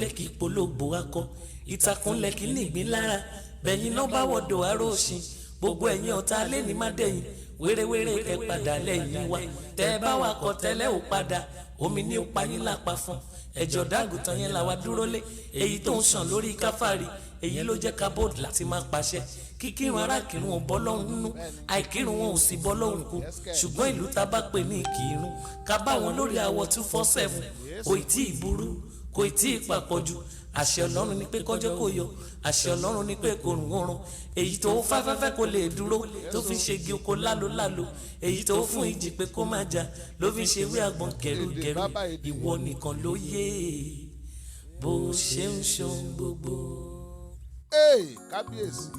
Ìkúnlẹ̀ kì í pológbò akọ, ìtàkùnlẹ̀ kì í nìgbín lára. Bẹ̀yìn náà bá wọ̀dọ̀ aróòṣin, gbogbo ẹ̀yin ọ̀tá lẹ́ni má dẹ̀yìn wérewére, kẹ padà lẹ́yìn wa. Tẹ́ ẹ bá wa kọ tẹ́lẹ̀ ò padà, omi ní ó pa yín lápá fún. Ẹ̀jọ̀ dàgùtàn yẹn làwa dúró lé, èyí tó ń ṣàn lórí káfárí. Èyí ló jẹ́ ká bóòdù láti máa pàṣẹ kíkírun. Ara kírun ò bọ́ lọ́hùn nínú, àìkírun wọn ò sì bọ́ lọ́hùn kú. Ṣùgbọ́n ìlú tá a bá pè ní ìkírun, ká bá wọn lórí àwọ̀ 247, kò tí ì burú, kò tí ì papọ̀jù. Àṣẹ Ọlọ́run ni pé kọjọ́ kò yọ, àṣẹ Ọlọ́run ni pé kò rùn oorun. Èyí tó fáfẹ́fẹ́ kò lè dúró, tó fi ń ṣe igi oko lálolálo, èyí tó fún ìjì pé kó má jà, ló fi ń ṣe wí àgbọn gẹ̀rúgẹ̀rú. Bàbá èdè. Ìwọ nìkan ló yé bó ṣe ń ṣohun gbogbo. Ee, kábíyèsí.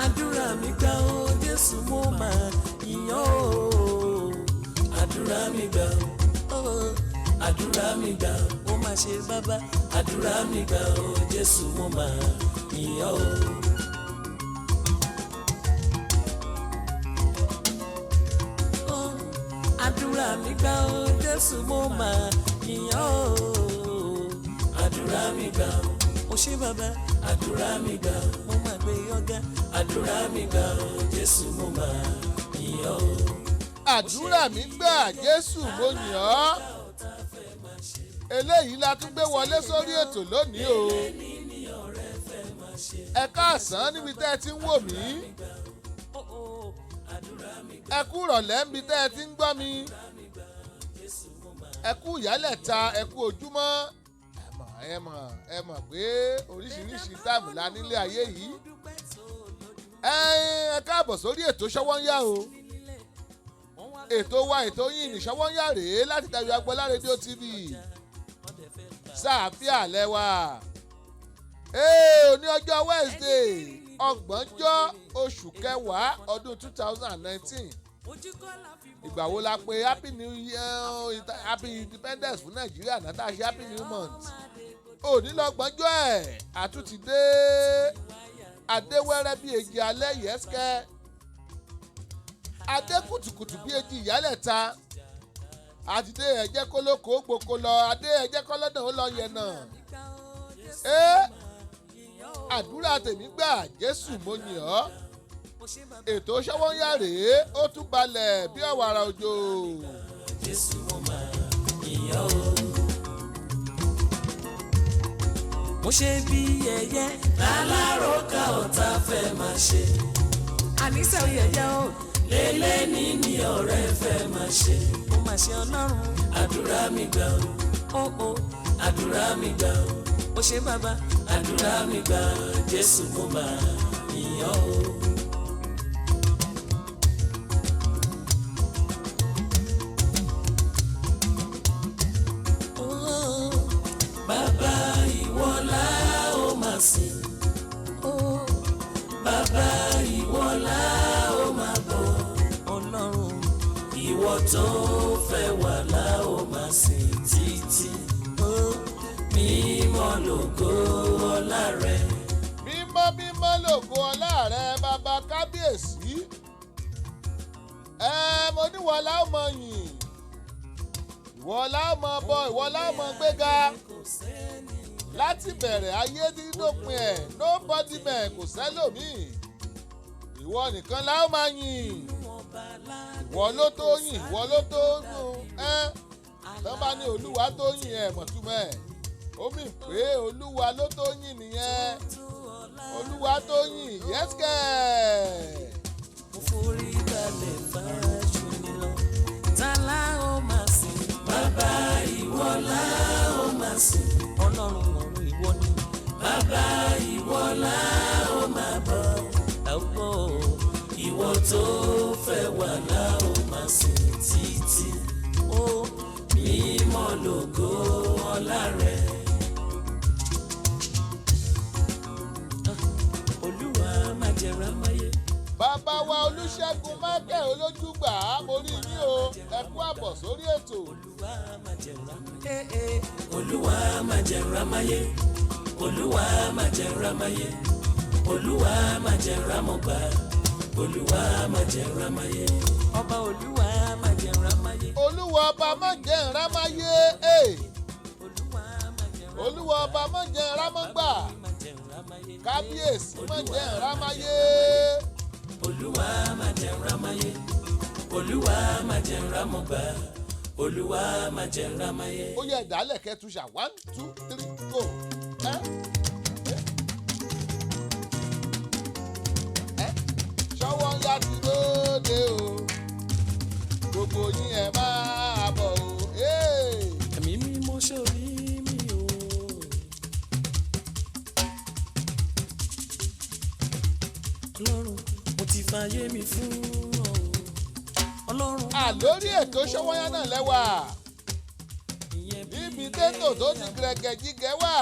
Àdúrà mi gbà ó, Jésù, mo máa yàn ó. Àdúrà mi gbà ó, àdúrà mi gbà ó, ó máa ṣe bàbá. Àdúrà mi gbà ó, Jésù, mo máa yàn ó. Ó, àdúrà mi gbà ó, Jésù, mo máa yàn ó. Àdúrà mi gbà ó, ó ṣé bàbá. Àdúrà mi gbà ó, mo máa gbé ọ̀gá. Àdúrà mi gbà ó, Jésù, mo máa yàn ó. Àdúrà mi gbà, Jésù, mo yàn ọ́. Eléyìí la tún gbé wọlé sórí ètò lónìí o. Ẹ káàsán níbi tẹ́ ẹ ti ń wò mí, ẹ kú rọ̀lẹ́ níbi tẹ́ ẹ ti ń gbọ́ mi, ẹ kú ìyálẹ̀ta, ẹ kú ojúmọ́. Ẹ mọ̀, ẹ mọ̀, ẹ mọ̀ pé oríṣiríṣi time la nílé ayé yìí. Ẹ káàbọ̀ sórí ètò Ṣọwọ́nyá o. Ètò wa, ètò yìí ní Ṣọwọ́nyá rèé láti Dayọ̀ Agbọ́lá Rédíò TV. Sáàfíà lẹ́wà. Ee, òní ọjọ́ Wednesday, 30 oṣù kẹwàá ọdún 2019. Ìgbà wo la pé happy new year, happy independence fún Nàìjíríà náà, tá a ṣe happy new month? Òní lọ́gbọ̀njọ́ ẹ̀, àtúntìdé adéwẹ́rẹ́ bíi èjì alẹ́ yẹ́sìkẹ́, adé kùtùkùtù bíi èjì ìyálẹ̀ta. Àtìdé ẹ̀jẹ̀ kólókó gboko lọ, adé ẹ̀jẹ̀ kọ́lọ́dàn ó lọ yẹn náà. Ẹ́, àdúrà tèmi gbà, Jésù, mo yìn ọ́. Ètò Ṣọwọ́nyá rèé, ó tún balẹ̀ bí ọ̀wàrà òjò. Jésù, mo máa yàn ó. Mo ṣe bí yẹ̀yẹ́ lálárò ká ọ̀tá fẹ́ máa ṣe. Àníṣe yẹ̀yẹ́ o. Lélẹ́ni ní ọ̀rẹ́ fẹ́ máa ṣe. Mo máa ṣe Ọlọ́run. Àdúrà mi gbà ó. Ó ó, àdúrà mi gbà ó. Ó ṣe bàbá. Àdúrà mi gbà, Jésù, mo máa yàn ó. Oh, bàbá, ìwọ la ó máa sìn. Oh, bàbá, ìwọ la ó máa bọ̀. Ọlọ́run, ìwọ tó fẹ́ wà la ó máa sìn títí. Oh, mímọ́ lógo ọlá rẹ. Mímọ́, mímọ́ lògo ọlá rẹ, bàbá kábíyèsí. Ẹ mo ní ìwọ la ó mọ yìn, ìwọ la ó mọ bọ, ìwọ la ó mọ gbéga Kò sẹ́ni láti bẹ̀rẹ̀ ayé títí dópin ẹ̀. Nobody man, kò sẹ́lòmíì, ìwọ nìkan la ó máa yìn. Ọba aládé. Ìwọ ló tó yìn, ìwọ ló tó gùn ẹ́. Tán bá ní Olúwa tó yìn, ẹ̀ mọ̀túmọ̀ ẹ̀, ó mì pé Olúwa ló tó yìn nìyẹn. Tó ọlá. Olúwa tó yìn, yẹ́sìkẹ́. Mo forí balẹ̀ fájú mi lọ. Tálá ó máa sìn. Bàbá, ìwọ la ó máa sìn. Ọlọ́run ọ̀run, ìwọ ni. Bàbá, ìwọ la ó máa bọ̀. Àwọ̀ ìwọ tó fẹ́ wà la ó máa sìn títí. Ó mímọ́ lógo ọlá rẹ̀. Olúwa, má jẹ́ rámáyé. Bàbá wa Olùṣègùn Michael Olójúgbà, mo rí yín o, ẹ kú àbọ̀ sórí ètò. Olúwa, má jẹ́ rámáyé. Olúwa, má jẹ́ rámáyé. Olúwa má jẹ́ n rámáyé. Olúwa má jẹ́ n rámọ̀gbà. Olúwa má jẹ́ n rámáyé. Ọba Olúwa má jẹ́ n rámáyé. Olúwa ọba má jẹ́ n rámáyé. Olúwa má jẹ́ n rámọ̀gbà. Olúwa ọba má jẹ́ n rámọ́gbà. Má jẹ́ n rámáyé. Kábíyèsí má jẹ́ n rámáyé. Olúwa má jẹ́ n rámáyé. Olúwa má jẹ́ n rámọ̀gbà. Olúwa má jẹ́ n rámáyé. Ó yẹ ìdálẹ̀ kẹtùṣà, one, two, three, go. Ẹ́ ẹ́ ṣọwọ́ ń yá ti lóde o, gbogbo yín ẹ máa bọ̀ o. Hey! Ẹ̀mí mímọ́ sórí mi o. Ọlọ́run, mo ti fàyè mi fún ọ o. Ọlọ́run, Àlórí ètò Ṣọwọ́nyá náà lẹ́wà ìyẹn bí níbi tètò tó ti gẹ̀rẹ́gẹ̀ jígẹ̀ wà.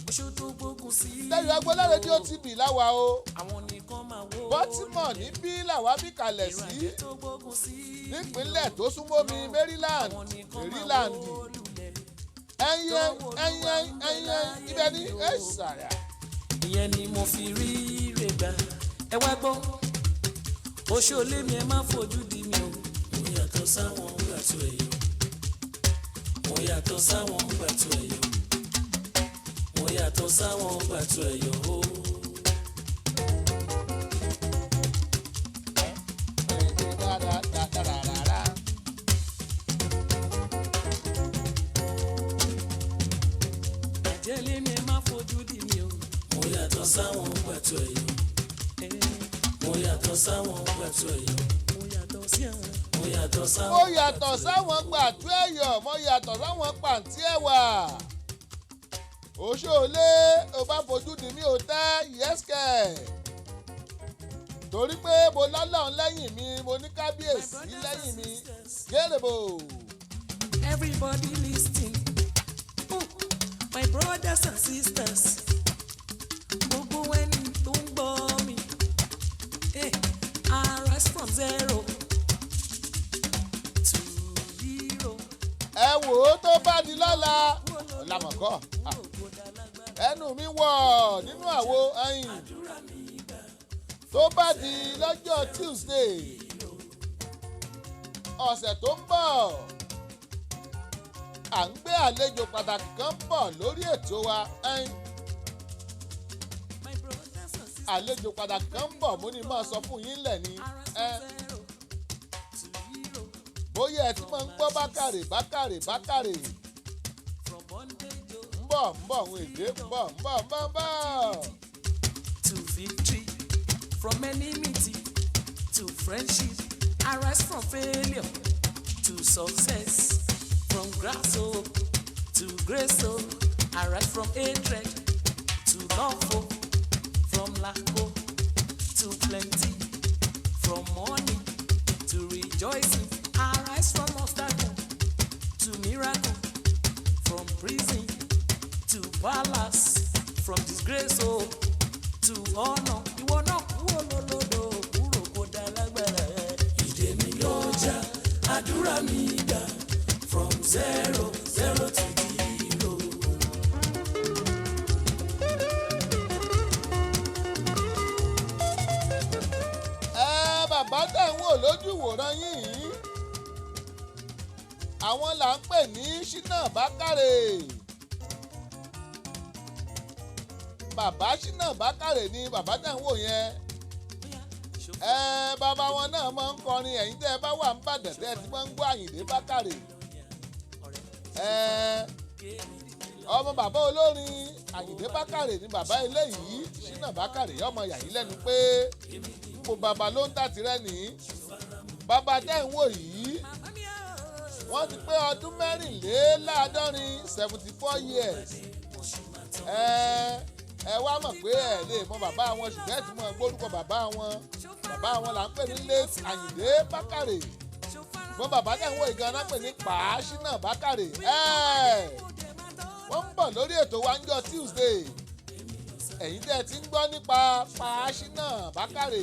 Oṣù tó gbógun sí. Lẹ́yìn agbọ́lá rédíò TV láwa o. Àwọn nìkan máa wó. Baltimore níbí làwa bí kalẹ̀ Ìran sí, àjẹ́ tó gbógun sí. nípínlẹ̀ tó súnmọ́ mi, Maryland. Àwọn nìkan máa Maryland wó lulẹ̀. Ẹyẹ ẹyẹ ẹyẹ ibẹ̀ ní ẹ sàrà. Ìyẹn ni mo fi rí ire gbà. Ẹ wá gbọ́, oṣù olé mi, ẹ má fojú di mi o. Mo yàtọ̀ sáwọn gbàtú ẹ̀yọ́. Mo yàtọ̀ sáwọn gbàtú ẹ̀yọ́. Mo yàtọ̀ sáwọn gbàtú ẹ̀yọ́ o. Àjẹlé mi, ẹ má fojú di mi o. Mo yàtọ̀ sáwọn gbàtú ẹ̀yọ́. Mo yàtọ̀ sáwọn gbàtú ẹ̀yọ́. Mo yàtọ̀ sí àwọn. Mo yàtọ̀ sáwọn. Mo yàtọ̀ sáwọn gbàtú ẹ̀yọ̀, mo yàtọ̀ sáwọn pàǹtí ẹ̀wà. Òṣòlé ò bá fojú di mí ò tẹ́ yẹ́sìkẹ̀, torí pé mo lọ́lọ́run lẹ́yìn mi, mo ní kábíyèsí lẹ́yìn mi gẹ́rẹ́bò. Everybody listen. Oh, my brothers and sisters. Gbogbo ẹni tó ń gbọ́ mi. Hey, I rise from zero to hero. Ẹ wò ó, tó bá di lọ́la ọ̀làmọ̀kọ́, ẹnu mi wọ̀ nínú àwo ẹyìn. Tó bá di lọ́jọ́ Tuesday ọ̀sẹ̀ tó ń bọ̀, à ń gbé àlejò pàtàkì kan bọ̀ lórí ètò wa ẹyin. My brothers and sisters. Àlejò pàtàkì kan ń bọ̀, mo ní máa sọ fún yín lẹ̀ ni I rise ẹ from zero to hero. bóyá ẹ ti máa ń gbọ́ Bákàrè Bákàrè Bákàrè. From bondage oh, Ń bọ̀, ń bọ̀, ń èdè ń bọ̀, ń bọ̀, ń bọ̀, ń bọ̀. to victory, from enmity to friendship. I rise from failure to success, from grass oh, to grace oh. I rise from hatred to love oh, from lack oh, to plenty, from mourning to rejoicing. I rise from obstacle to miracle, from prison to palace, from disgrace oh, to honor. Ìwọ náà kúrò lólódò, kúrò kó dá lágbára ẹ. Ìdè mi ló já, àdúrà mi gbà, from zero zero to hero. Ẹ bàbá tẹ̀ ń wò lójú ìwòran yìí, àwọn là ń pè ní Ṣínà Bákàrè. Bàbá Ṣínà Bákàrè ni bàbá tẹ̀ ń wò yẹn. Ẹ bàbá wọn náà máa ń kọrin. Ẹ̀yin tẹ́ ẹ bá wà ń bàdàn tẹ́ ẹ ti máa ń gbọ́ Àyìndé Bákàrè, ẹ ọmọ bàbá olórin Àyìndé Bákàrè ni bàbá eléyìí, Ṣínà Bákàrè. Ọmọ yàyí lẹ́nu pé nbò bàbá ló ń tàtìrẹ́ ní. Bàbá tẹ́ ń wò yìí, wọ́n ti pé ọdún 74, 74 years. Ẹ wá mọ̀ pé ẹ lè mọ bàbá wọn, ṣùgbọ́n ẹ ti mọ gbórúkọ bàbá wọn. Bàbá wọn là ń pè ní late Àyìndé Bákàrè, ṣùgbọ́n bàbá tẹ́ ń wò yìí gan-an pè ní Pa Ṣínà Bákàrè. Wọ́n ń bọ̀ lórí ètò wa ńjọ́ Tuesday. Ẹ̀yin tẹ́ ẹ ti ń gbọ́ nípa Pa Ṣínà Bákàrè,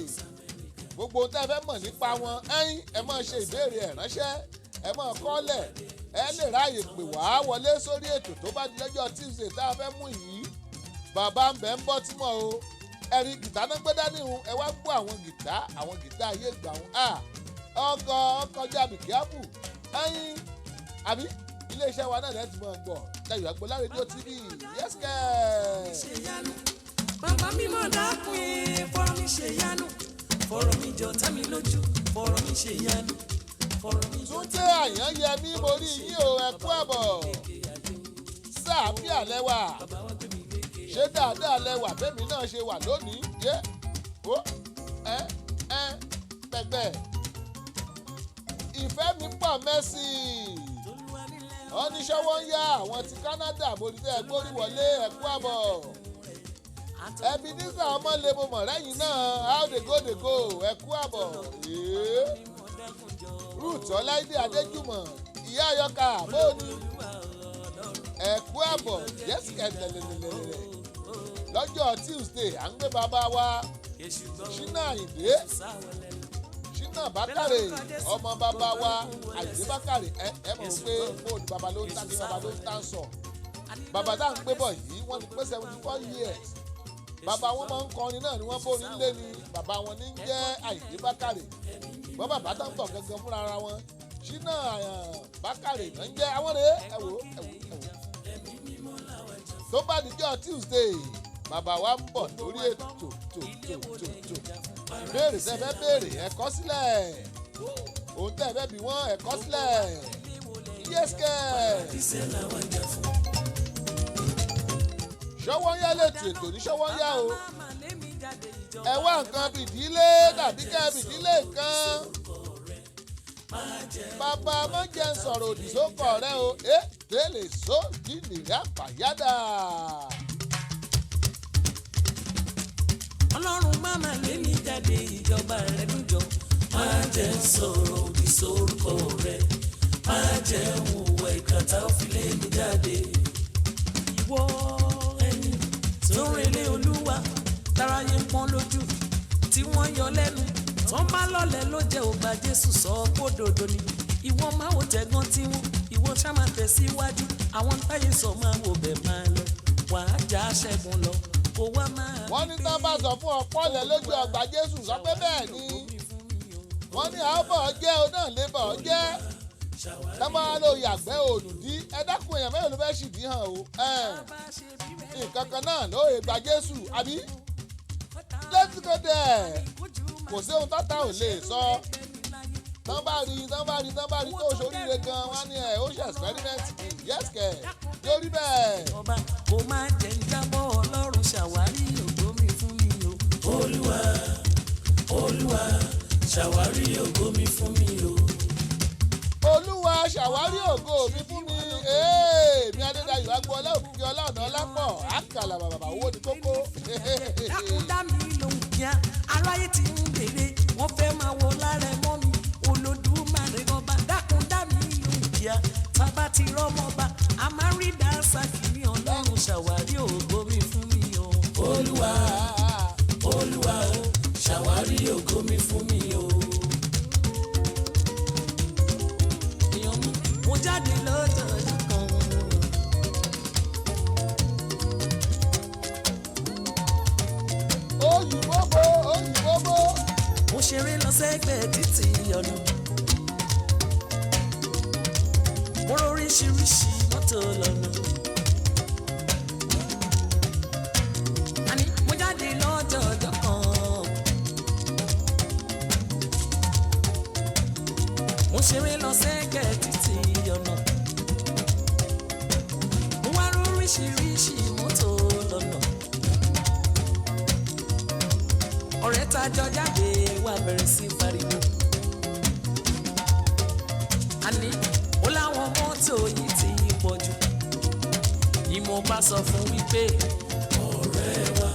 gbogbo ohun tẹ́ ẹ fẹ́ mọ̀ nípa wọn, ẹ̀yin ẹ máa ṣe ìbéèrè ẹ̀ ránṣẹ́, ẹ máa kọ́lẹ̀, ẹ lè ráàyè pè wá wọlé sórí ètò tó bá di lọ́jọ́ Tuesday tá a fẹ́ mú yìí. Bàbá ń bẹ̀ ń bọ́ tí mọ̀ o. Ẹ̀rí gìtá náà gbé dání hun, ẹ wá gbọ́ àwọn gìtá, àwọn gìtá ayé ìgbà hun. Ọkọ̀ ọkọjá bìkíápù ẹyin àbí iléeṣẹ́ wa náà lẹ́tì mọ̀ gbọ́ Dayọ̀ Agboola rédíò TV yẹ́sìkẹ́. Bàbá mímọ́ dákun ẹ̀, fọ̀rọ̀ mi ṣe yanu, fọ̀rọ̀ mi jọ tá mi lójú, fọ̀rọ̀ mi ṣe yanu, fọ̀rọ̀ mi jọ Túndé Àyànyẹmí, mo rí yín o, ẹ kú àbọ̀. Sáàfíà lẹ́wà, ṣé dáadáa lẹ́wà bẹ́mi náà ṣe wà lónìí? Yé o ẹ ẹ pẹ̀gbẹ́ ìfẹ́ mi pọ̀ mẹ́sì oníṣòwò ń yá àwọn ti Canada borí tẹ́ gbórí wọlé, ẹ kú àbọ̀. Ebenezer ọmọlé, mo mọ̀ rẹ́yìn náà, how dey go dey go, ẹ kú àbọ̀. Ruth Ọláìdé Adéjùmọ̀, ìyá Ayọ̀ká, bóòní, ẹ kú àbọ̀. Jessica lẹ̀lẹ̀lẹ̀lẹ̀ lọ́jọ́ Tuesday à ń gbé bàbá wa Ṣínà Àyìndé, Ṣínà Bákàrè, ọmọ bàbá wa Àyìndé Bákàrè. Ẹ mọ̀ pé bóòlù bàbá ló ń ta kí bàbá ló ń ta ń sọ. Bàbá tá à ń gbé bọ̀ yìí, wọ́n ti pé 74 years. Bàbá wọn máa ń kọrin náà ni wọ́n bórin lé ni. Bàbá wọn ní jẹ́ Àyìndé Bákàrè wọ́n. Bàbá tó ń bọ̀ gangan fúnra ara wọn, Ṣínà Bákàrè náà ń jẹ́ àwọn rèé. Ẹ wò, ẹ wò, ẹ wò. Tó bá dijọ́ Tuesday, bàbá wa ń bọ̀ lórí ètò tó tó tó tó. Ìbéèrè tẹ́ fẹ́ béèrè, ẹ kọ sílẹ̀. Ohun tẹ́ fẹ́ bí wọ́n, ẹ kọ sílẹ̀. Yẹ́sìkẹ́ ṣọwọ́ ń yá lẹ́tù ètò ní ṣọwọ́ ń yá o. Ẹ wá nǹkan bìdílé tàbí kẹ́ bìdílé nǹkan. Bàbá má jẹ́ ń sọ̀rọ̀ òdì sókọ̀ rẹ o. Ẹ tẹ́lẹ̀ só dìní àpàyádà. Ọlọ́run má má lé mi jáde, ìjọba rẹ̀ dùnjọ. Má jẹ́ ń sọ̀rọ̀ òdì sórúkọ rẹ̀, má jẹ́ ń hùwà ìkàtà ó fi lé mi jáde. Ìwọ ẹni tó ń relé Olúwa, táráyé ń pọ́n lójú tí wọ́n yọ lẹ́nu, tó ń bá lọ́lẹ̀ ló jẹ́ ògbà Jésù sọ kódòdó ni. Ìwọ máa wò tẹ̀gàn tí wọ́n, ìwọ ṣá máa tẹ̀síwájú. Àwọn táyé sọ máa wò bẹ̀ máa lọ, wàá já ṣẹ́gun lọ kó wá máa. Wọ́n ní tán bá sọ fún ọpọ́ lẹ lójú ọgbà Jésù, sọ pé bẹ́ẹ̀ ni. Wọ́n ní àbọ̀ jẹ́ o náà lè bọ̀ jẹ́. Tọ́mọ ló yàgbẹ́ olùdí, ẹ dákun, èèyàn mẹ́rin ló fẹ́ ṣìdí hàn o. Nǹkan kan náà ló lè gba Jésù àbí? Let's go there. Kò sí ohun tọ́ta ò lè sọ. Tán bá rí, tán bá rí, tán bá rí tó ṣoríire gan, wọ́n ní ẹ̀ ó ṣe experiment. Yes kẹ̀, yóò rí bẹ́ẹ̀. Ọba kò máa jẹ́ ń jábọ́, Ọlọ́run ṣàwárí ògo mi fún mi o. Olúwa, Olúwa, ṣàwárí ògo mi fún mi o. Olúwa ṣàwárí ògo mi fún mi. Èmi Adédayọ̀ Agboola Òkìkí Ọlá ọ̀nà ọlápọ̀ àkàlà bàbà owó ní kókó. Dákun dá mi lóhùn kíá, aráyé ti ń béèrè, wọ́n fẹ́ máa wo lára ẹ mọ́ mi. Olódùmarè ọba, dákun dá mi lóhùn kíá, tábà ti rọ́mọba a máa rí dànsá kìíní. Ọlọ́run ṣàwárí ògo mi fún mi o. Olúwa, Olúwa o, ṣàwárí ògo mi fún mi o. Èèyàn mi, mo jáde lọ́jọ́ ọjọ́ kan. Òyìnbóbó, òyìnbóbó. Mo ṣeré lọ sẹ́gbẹ̀ẹ́ títì ọ̀nà. Mo róríṣiríṣi mọ́tò lọ́nà. Àní mo jáde lọ́jọ́ ọjọ́ kan. Mo ṣeré lọ sẹ́gbẹ̀ẹ́ títì ọ̀nà. Mo wá róríṣiríṣi mọ́tò lọ́nà. Ọ̀rẹ́ tá a jọ jáde wá bẹ̀rẹ̀ sí pariwo. Àní ó láwọn mọ́tò yìí ti pọ̀ jù. Ìmọ̀ bá sọ fún wípé ọ̀rẹ́ wa,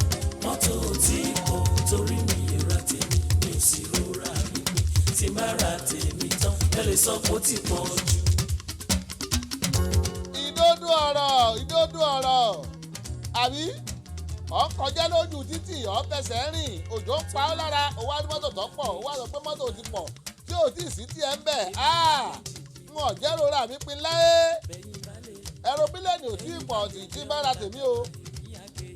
mọ́tò tí pọ̀ torí mi ra tèmi, mi ò sì rọra mi pé tí má ra tèmi tán, ẹ lè sọ pé ó ti pọ̀ jù. Ìdódú ọ̀rọ̀, ìdódú ọ̀rọ̀ àbí ọ̀ ń kọjá lójú títì, ọ̀ ń fẹsẹ̀ rìn, òjò ń pa ọ́ lára, ó wá ní mọ́tò tó pọ̀, ó wá sọ pé mọ́tò ti pọ̀ tí ò tí ì sí tiẹ̀ ń bẹ̀. N ò jẹ́ rora mi pin láyé. Ẹ̀rọ bílẹ̀nì ò tí ì pọ̀ tí tí bá ra tèmi o.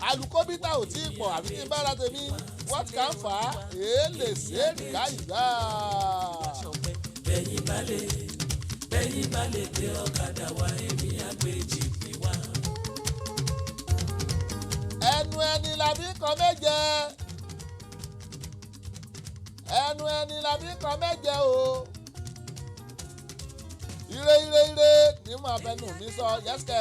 Alukóbítà ò tí ì pọ̀ àbí tí ń bára tèmi what can fà á èélè sẹ́ẹ̀rì káyìí. Bẹ́yìn bá lè, bẹ́yìn bá lè gbé ọ̀kadà wá, èmi àgbèjì mi wá. Ẹnu ẹni la fi kọ méje, ẹnu ẹni la fi kọ méje o. Ire ire ire ní mo abẹnú mi sọ yẹsẹ.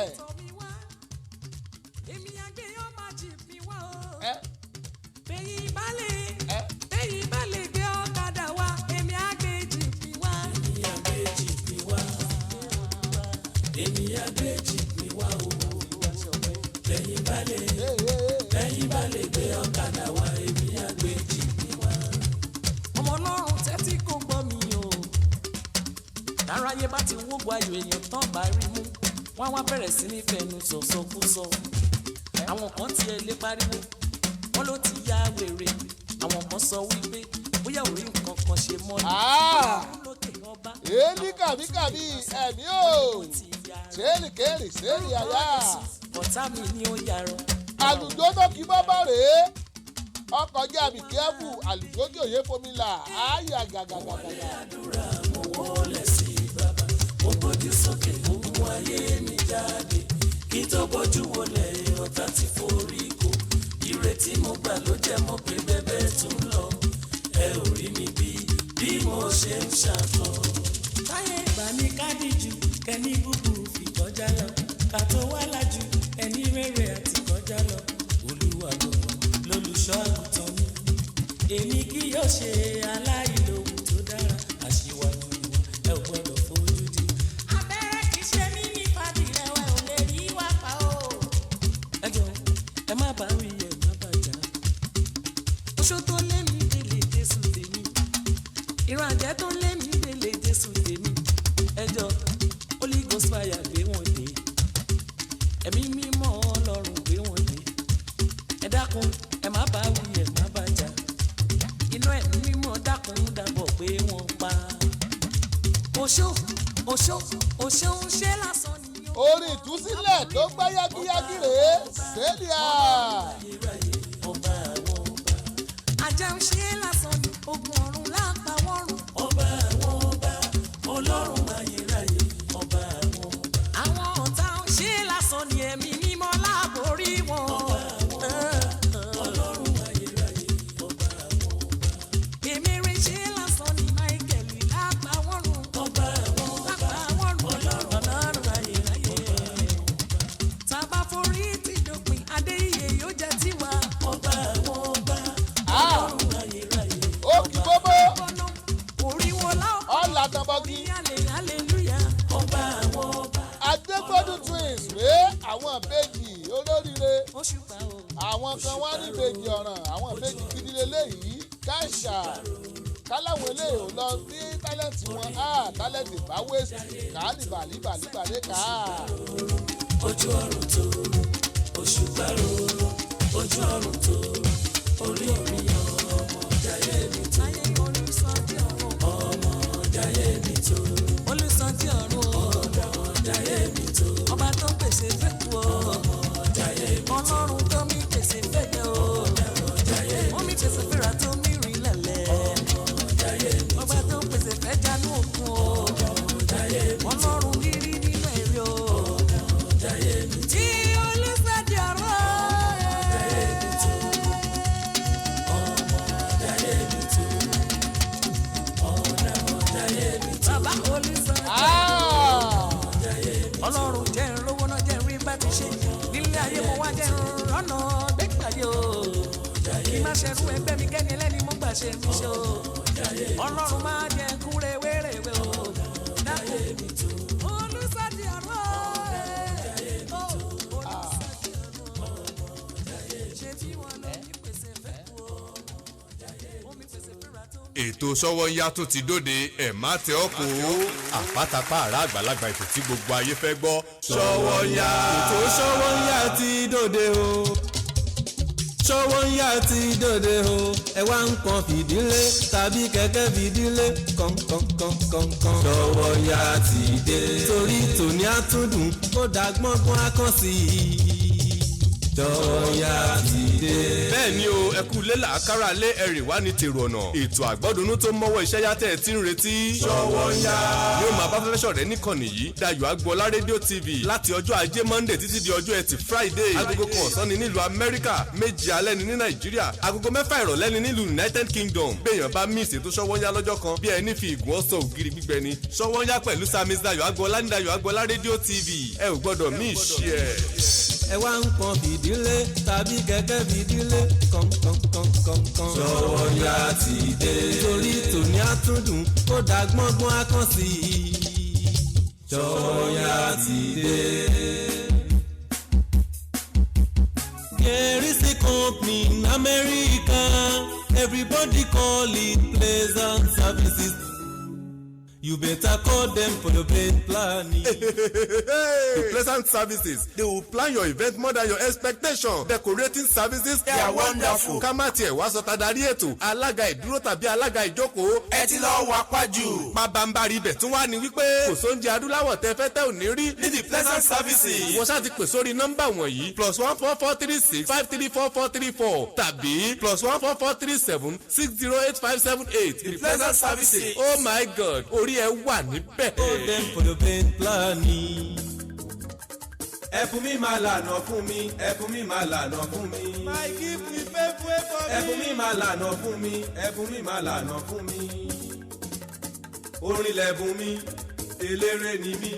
Èmi àgbẹ̀ yóò máa jì mí wá o. Ẹ Bẹ́yìn bá lè, ẹ bẹ́yìn bá lè gbé ọ̀kadà wá, èmi àgbèjì mi wá. Èmi àgbèjì mi wá. Èmi àgbèjì mi wá o. Bẹ́yìn bá lè, ee ee. Bẹ́yìn bá lè gbé ọ̀kadà wá, èmi àgbèjì mi wá. Ọmọ Ọlọ́run, tẹ́tí kò gbọ́ mi o. Láráyé bá ti wógun ayò èèyàn tán bá rí mú, wọ́n á wá bẹ̀rẹ̀ sí ní fẹnu sọ̀sọkúsọ. Àwọn kan tiẹ̀ lé pariwo, wọ́n ló ti ya wèrè. Àwọn kan sọ wípé bóyá ò rí nǹkan kan ṣe mọ́ ni. Ah! Lókè ọba. Èélí kàbíkàbí ẹ̀mí o, sẹ́ẹ̀lì kẹ́rì sẹ́ẹ̀lì àyà. Ọ̀tá mi ni ó yarọ. Àlùjọ tó kí bọ́bọ́ rèé, ọkọ̀ jẹ́ àbí kẹ́fù àlùjọ tí òye fomi là áyà gàgàgàgàgà. Àdúrà mo wọlé sí bàbá, mo gbójú sókè, mo mú ayé mi jáde. Kí tó bójú wọlé, ọ̀tá ti forí kò. Ìrètí mo gbà ló jẹ́ mọ́ pé bẹ́bẹ́ tún lọ. Ẹ ò rí mi bí bí mo ṣe ń ṣàkọ. Táyé ìgbà ní kádìjú, kẹ́ni búburú fi kọjá lọ. Ká tó wá lájú, ẹni rere àti kọjá lọ. Olúwa gbogbo lolùṣọ́ àgùntàn mi, èmi kì yóò ṣe aláìlóhun tó dára. Aṣíwájú ìwà ẹ ò gbọ́dọ̀ fojú di. Abẹ́rẹ́ kì í ṣe mí ní fàdílẹ́wẹ̀ ò lè rí wá pa o. Ẹ jọ, ẹ má bá wí, ẹ má bá jà. Oṣó tó lé mi délé Jésù tèmi, ìran àjẹ́ tó lé mi délé Jésù tèmi. Ẹ jọ, Holy Ghost fire gbé wọn dé, ẹ̀mí mímọ́ Ọlọ́run gbé wọn dé. Ẹ dákun, ẹ má bá wí, ẹ má bá jà. Iná ẹ̀mí mímọ́ dákun dábọ̀ pé wọ́n pa. Oṣó, oṣó, oṣó ń ṣe lásán ni ó. Orin ìtúsílẹ̀ tó gbá yágíyágí rèé sẹ́ẹ̀lì à. Ọba àwọn ọba. Ajá ń ṣe lásán ni ogun ọ̀run lápá wọ́n run. Ọba àwọn ọba, Ọlọ́run ayérayé, ọba àwọn ọba. Àwọn ọ̀tá ń ṣe lásán ni ẹ̀mí mímọ́ láborí wọn. Ọlọ́run ayérayé, ọba àwọn ọba. Èmi rí ṣe lásán ni Michael lápá wọ́n run. Ọba àwọn ọba. Lápá wọ́n run. Ọlọ́run ayérayé, Tàbá forí ti dópin, Adéyẹ yóò jẹ́ tiwa. ọba àwọn ọba. Ah! Ọlọ́run ayérayé. Ó kí bọ́bọ́ Bọ́nà orí wo láò ọ̀là tọmọgí. hallelujah. Ọba àwọn ọba. Adégbòdù twins rèé, àwọn ìbejì olóríire. Òṣùpá o. Àwọn kan wá ní ìbejì ọ̀ràn, àwọn ìbejì gidi leléyìí káṣà káláwọn eléyìí ò lọ sí tálẹ̀ǹtì wọn á tálẹ̀ǹtì bá wéṣì kàálìbàlìbàlìbàlẹ̀ kàá. Ojú ọ̀run tó òṣùpá rorò, ojú ọ̀run tó orí mi, ọmọ jayé mi tó. Ayé olùsọjí ọ̀run. Ọmọ jayé mi tó. Olùsọjí ọ̀run o. Ọmọ jayé mi tó. Ọba tó ń pèsè fẹ́kù o. Ọmọ jayé mi tó. Ọlọ́run tó mi pèsè fẹ́jẹ̀ o. Ọmọ jayé mi Ó mi pèsè fẹ́ra tó mi rìn lẹ̀lẹ̀. Ọmọ jayé mi tó. Ọba tó ń pèsè fẹ́jà ní òkun o. Ọmọ jayé mi tó. Ọlọ́run rírí nínú èrè o. Ọmọ jayé mi tó. Tí olùsọjí ọ̀run. Jayé mi tó. Ọmọ jayé mi tó. Ọmọ jayé mi tó. Bàbá olùsọjí. Ah! Ọlọ́run jẹ́ ń rówó náà, jẹ́ ń rí bá ti ṣe nílé ayé, mo wá jẹ́ ń rọ́nà gbẹ́gbàdé o. Kí má ṣerú ẹgbẹ́ mi, kẹ́ni ẹlẹ́ni mo gbà ṣe mí ṣe o. Ọlọ́run má jẹ́ ń kú rewérewe o. Dákun olùsọ̀dì ọ̀rọ̀ ẹ̀ o, olùsọ̀dì ọ̀rọ̀ ṣe bí wọn lọ ní pèsè fẹ́ kú o. Omi pèsè fẹ́ra tó ń Ètò Sọ́wọ́nyá tó ti dóde, ẹ̀ má tẹ ọ́ kó àpátápá àrà àgbàlagbà, ètò tí gbogbo ayé fẹ́ gbọ́. Sọ́wọ́nyá. Ètò Sọ́wọ́nyá ti dòde o, Sọ́wọ́nyá ti dòde o. Ẹ wá nǹkan fìdílé tàbí kẹ̀kẹ́ fìdílé kọ̀ǹkọ̀ǹkọ̀ǹkọ̀ǹ. Sọ́wọ́nyá ti dé torí tòní àtúndùn kó dà gbọ́ngbọ́n akọ́sí i. Ṣọwọ́nyá ti dé. Bẹ́ẹ̀ ni o, ẹ kú lé làákàrà lé ẹ̀rì wá ní tèrò ọ̀nà. Ètò àgbọ́dúnú tó mọ́wọ́ iṣẹ́ yá tẹ́ ẹ ti ń retí. Ṣọwọ́nyá yóò máa bá fẹ́fẹ́ ṣọ̀rẹ́ níkànnì yìí, Dayọ̀ Agboola Rédíò TV, láti ọjọ́ Ajé Monday títí di ọjọ́ Ẹtì Friday. 1:00 ọ̀sán ni nílùú Amẹ́ríkà, 7 alẹ́ ni ní Nàìjíríà, 6:30 ìrọ̀lẹ́ ni nílùú United Kingdom. Béèyàn bá miss ètò Ṣọwọ́nyá lọ́jọ́ kan, bí ẹni fi ìgùn ọ̀sán ògiri gbígbẹ ni. Ṣọwọ́nyá pẹ̀lú Samis Dayọ̀ Agboola ní Dayọ̀ Agboola Rédíò TV, ẹ ò gbọ́dọ̀ miss ẹ̀. Ẹ wá nǹkan fìdílé tàbí kẹ̀kẹ́ fìdílé kọ̀ǹkọ̀ǹkọ̀ǹkọ̀ǹ. Ṣọwọ́nyá ti dé. Torí tòní àtúndùn kó dà gbọ́ngbọ́n á kàn sí i. Ṣọwọ́nyá ti dé. There is a company in America, everybody call it Pleasant Services. You better call them for your event planning. The Pleasant Services, they will plan your event more than your expectation. Decorating services, they are wonderful. Ká má tiẹ̀ wá sọ tadarí ètò, alága ìdúró tàbí alága ìjókòó. Ẹ ti lọ wá pájú. Pabambari ibẹ̀ tún wá ní wípé kò sóúnjẹ adúláwọ̀ tẹ fẹ́ tẹ́ ò ní rí ní The Pleasant Services. Wọ́n ṣáà ti pè sórí nọ́mbà wọ̀nyí: +1 443 653 4434 tàbí +1 443 760 8578. The Pleasant Services. Oh my God, orí ẹ wà níbẹ̀. Call them for your event planning. Ẹ̀bùn mi máa lànà fún mi, ẹ̀bùn mi máa lànà fún mi. My gift will pave way for me. Ẹ̀bùn mi máa lànà fún mi, ẹ̀bùn mi máa lànà fún mi. Orin lẹ̀bùn mi, eléré ni mí.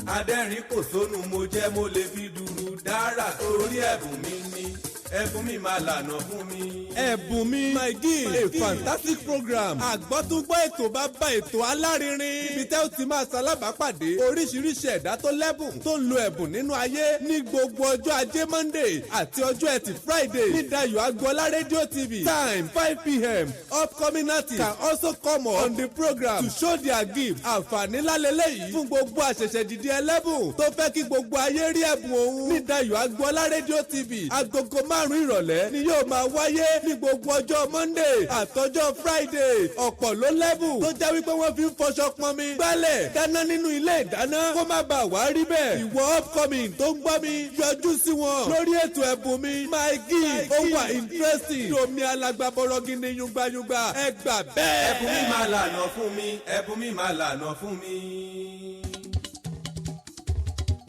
Adẹ́rìn kò sónú mo jẹ́, mo lè fi dùrù dára torí ẹ̀bùn mi ni. Ẹ̀bùn mi máa lànà fún mi. Ẹ̀bùn mi, My Gift, a fantastic program. Àgbọ́túngbọ́ ètò bá bá ètò alárinrin. Ibi tẹ́ ó ti máa ṣalábàápàdé oríṣiríṣi ẹ̀dá tó lẹ́bùn tó ń lo ẹ̀bùn nínú ayé ní gbogbo ọjọ́ Ajé Monday àti ọjọ́ Ẹtì Friday ní Dayọ̀ Agboola Radio TV. Time 5 p.m. Upcoming artists can also come on the program to show their gift. Àǹfààní ńlá lélẹ́yìí fún gbogbo àṣẹ̀ṣẹ̀ dìde ẹlẹ́bùn tó fẹ́ kí gbogbo ayé rí ẹ̀bùn òun. Ní Dayọ̀ Agboola Radio TV, 5:00 ìrọ̀lẹ́ ni yóò máa wáyé ní gbogbo ọjọ́ Monday àtọjọ́ Friday. Ọ̀pọ̀ ló lẹ́bùn tó jẹ́ wípé wọ́n fi ń fọṣọ, pọnmi, gbálẹ̀, dáná nínú ilé ìdáná. Kó má bàa wá rí bẹ́ẹ̀, ìwọ upcoming tó ń gbọ́ mi, yọjú sí wọn lórí ètò Ẹ̀bùn Mi, My Gift. Ó wà interesting, domi alágbàbọ̀rọ̀ gidi, yungbayungba, ẹ gbà bẹ́ẹ̀. Ẹ̀bùn mi máa lànà fún mi, ẹ̀bùn mi máa lànà fún mi.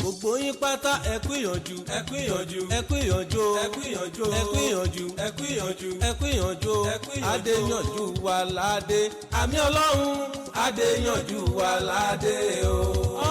Gbogbo yín pátá, ẹ kú ìyànjú, ẹ kú ìyànjú, ẹ kú ìyànjú, ẹ kú ìyànjú, ẹ kú ìyànjú, ẹ kú ìyànjú, ẹ kú ìyànjú, ẹ kú ìyànjú. Adéyànjú wà ládé, àmì Ọlọ́run, adéyànjú wà ládé o.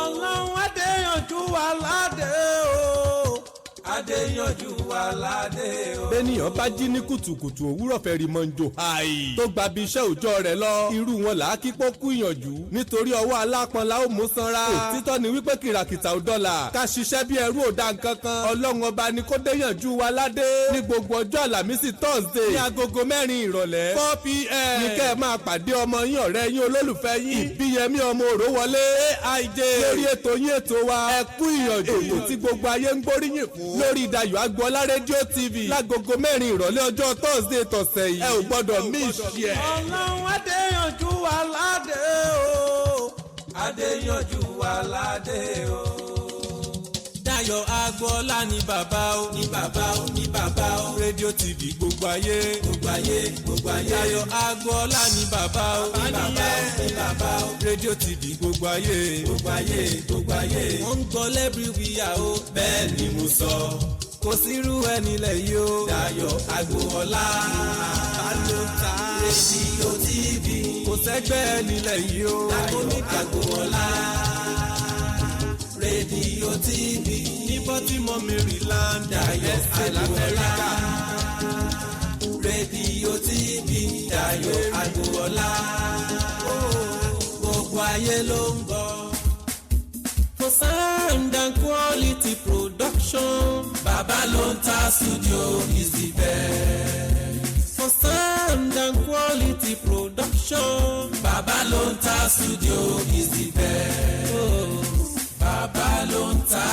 Ọlọ́run, adéyànjú wà ládé o. Adéyanjú wà ládé o. Bẹ́nìyàn bá jí ní kùtùkùtù òwúrọ̀ fẹ́ rí mọ́njò háì tó gba bí iṣẹ́ òòjọ́ rẹ̀ lọ, irú wọn là á kí pọ́ kú ìyànjú, nítorí ọwọ́ alápọn la ó mú sanra. Òtítọ́ ni wípé kìràkìtà ò dọ́là, ká ṣiṣẹ́ bí ẹrú ò dá nǹkan kan. Ọlọ́run Ọba ni kó déyànjú wa ládé. Ní gbogbo ọjọ́ Àlàmísì Thursday ní 4:00 ìrọ̀lẹ́, 4 p.m., ní kẹ́ ẹ máa pàdé ọmọ yín, ọ̀rẹ́ yín, olólùfẹ́ yín, Ìbíyẹmí ọmọ Òrówọlé AIJ, lórí ètò yín, ètò wa, Ẹ Kú Ìyànjú, ètò tí gbogbo ayé ń gbóríyìn fún lórí Dayọ̀ Agboola Rédíò TV lágogo 4 ìrọ̀lẹ́ ọjọ́ Thursday tọ̀sẹ̀ yìí. Ẹ ò gbọ́dọ̀ miss ẹ̀. Ọlọ́run, adéyànjú wà ládé o. Adéyanjú wà ládé o. Dayọ̀ Agboola ní bàbá o, ní bàbá o, ní bàbá o. Rédíò TV gbogbo ayé, gbogbo ayé, gbogbo ayé. Dayọ̀ Agboola ní bàbá o, ní bàbá o, ní bàbá o. Rédíò TV gbogbo ayé, gbogbo ayé, gbogbo ayé. Wọ́n ń gbọ́ l'everywhere o. Bẹ́ẹ̀ ni mo sọ. Kò sírú ẹni lẹ̀ yìí o. Dayọ̀ Agboola. Ló ta Rédíò TV. Kò sẹ́gbẹ́ ẹni lẹ̀ yìí o. Dayọ̀ Agboola. Rédíò TV. Ní Baltimore, Maryland. Dayọ̀ ẹsẹ̀ Agboola. l'Amẹ́ríkà. Rédíò TV. Dayọ̀ Agboola. Gbogbo ayé ló ń gbọ́. For sound and quality production. Bàbá ló ń ta studio is the best. For sound and quality production. Bàbá ló ń ta studio is the best. Bàbá ló ń ta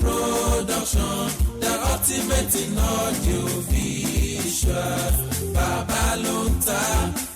production, the ultimate in audio visual. Bàbá ló ń ta